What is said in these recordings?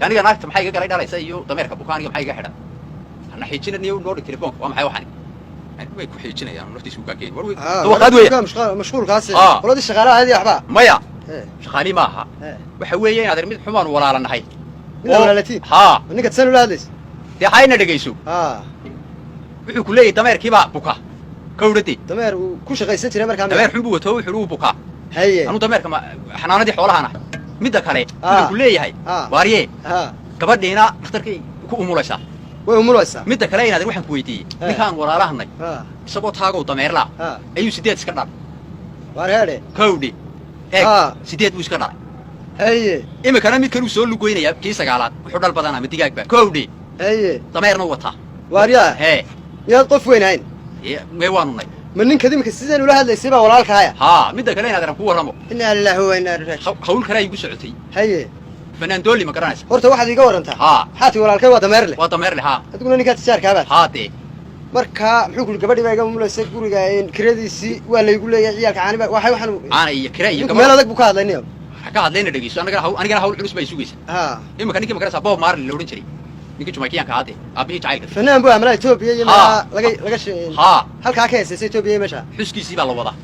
Aniga naagta maxaa iga galay dhalaysa iyo dameerka buka? Aniga maxaa iga xidhan? Hana xiijina niyo, noo dhig telefoonka. Waa maxay waxani? Way ku xiijinayaan, naftiisu kaa keeni war. Dawaqaad weya. Mashquulkaas. Ah. Qoladii shaqaalaha ahayd iyo waxba. Maya. Ee. Shaqaali ma aha. Ee. Waxa weeye inaad mid xumaan walaalanahay. Mid walaalatiin? Haa. Ninka san ula hadlaysa? Dee hayna dhegayso. Ha. Wuxuu ku leeyahay dameerkiibaa buka, kawdhade. Dameer uu ku shaqaysan jiray markaa miya? Dameer xun buu wato, wuxuu uu bukaa. Haye. Anuu dameerka ma xanaanadii xoolahaan ahay. Midda kale, Ah. wuxuu ku leeyahay, Ah. waarye, ha gabadhiina dhakhtarkay ku umulaysaa. Way umulaysaa. Midda kale, inaad waxaan ku weydiiyey, Eh. ninkaan walaalahanay ha isagoo taagow dameerlaa ha ayuu 8 iska dhalay. Waar heedhe. Kawdhe, eeg. Ah. 8 buu iska dhalay. Haye. Iminkana mid kaluu soo lugoynayaa, kii sagaalaad. Wuxuu dhal badanaa ma digaag baa, kowdhe. Haye. Dameerna wataa. Waaryaa. Hee. Miyaad qof weyn ahayn? Mee, waanu nay. Ma ninka imika sideen ula hadlaysay baa walaalkaaya? Haa. Midda kale, inaad ku warramo. Inaa lilaahi wa inaa ilaihi raajicuun. Hawl kalea igu socotay. Haye. Fanaandooli ma garanaysa? Horta waxaad iiga warantaa. Haa. Maxaa tii walaalkay waa dameer leh? Waa dameer leh, haa. Adiguna ninkaa tijaarkaabaad. Haa dee. Marka muxuu kuli? Gabadhii baa iga umulaysa, guriga kiradiisii waa laygu leeyahay, ciyaalka caani baa waxay waxaan. Caana iyo kira iyo Ninku meel adag buu ka hadlay niyo. Waxa ka hadlayna dhegeyso. Anagana hawl, anigana hawl culus baa sugaysa. Ha. Iminka ninkii ma garanaysaa Bob Marley la odhan jiray, ninkii Jamaikiyaanka ahaa dee, aabbihii jacaylka? Fanaan buu amalaa Etoobiya iyo Ha. meelaha laga Haa. halkaa ka heesaysay Etoobiya iyo meesha. Xuskiisii baa la wadaa.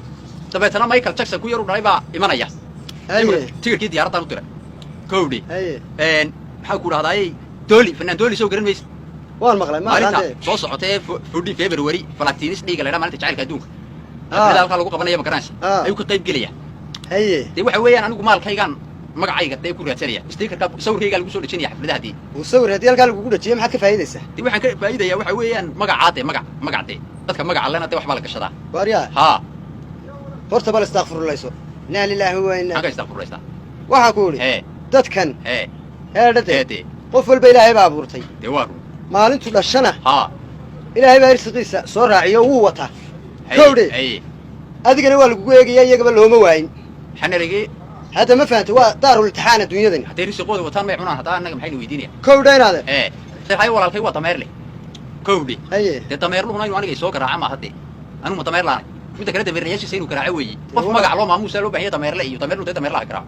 Dabeetana Michael Jackson ku yar u dhalay baa imanaya. Haye. Iminka tigirkii diyaaraddan u diray, kowdhe. Haye. Maxaa ku dhahdaayey, Dooli, fanaan Dooli soo garan maysa? Waan maqlay, ma Maalinta aqaan. soo socota ee 14 February, Valentine's Day la yidhaha, maalinta jacaylka adduunka, Ah. xaflada halkaa lagu qabanaya, ma garanaysa? Ah. Ayuu ka qayb gelaya. Haye. Dee waxa weeyaan, anigu maalkaygaan magacayga dee ku raadsanaya, stickerka sawirkaygaa lagu soo dhejinaya xafladaha dee. Uu sawir haddii halkaa lagugu dhajiyay, maxaad ka faa'iidaysaa? Dee waxaan ka faa'iidaya waxa weeyaan magacaa dee, magac magac dee, dadka magaca lena dee waxbaa la gashadaa. Waaryaa. Haa. Horta bal istakfurlayso, inaa lilaahi wa inaa. Maxaan ka istakfurlaystaa? Waxaan ku idhi Hee. dadkan Hee. heedhade. Hee dee. Qof walba Ilaahay baa abuurtay. Dee waa run. Maalintu dhashana Haa. Ilaahay baa irsiqiisa soo raaciyo, wuu wataa. Haye. Kowdhe. Haye. Adigana waa lagugu eegaya, iyagaba looma waayin. Maxaa nalagi? Hadda ma fahanta? Waa daarul imtixaan adduunyadani. Hadday risiqooda wataan may cunaan, haddaa annaga maxayna weydiinaya? Kowdha inaade. Hee, hay, walaalkay waa dameer leh, kowdhe. Haye. Dee dameerluhuna inuu aniga soo garaaca maaha dee. Anigu ma dameer laanay? Midda kale, dameerlayaashiisa inuu garaaco weeye. Qof Dee magac loo maamuusaa loo baahan yahay. Dameerle iyo dameerlu dee dameerlaha garaaco.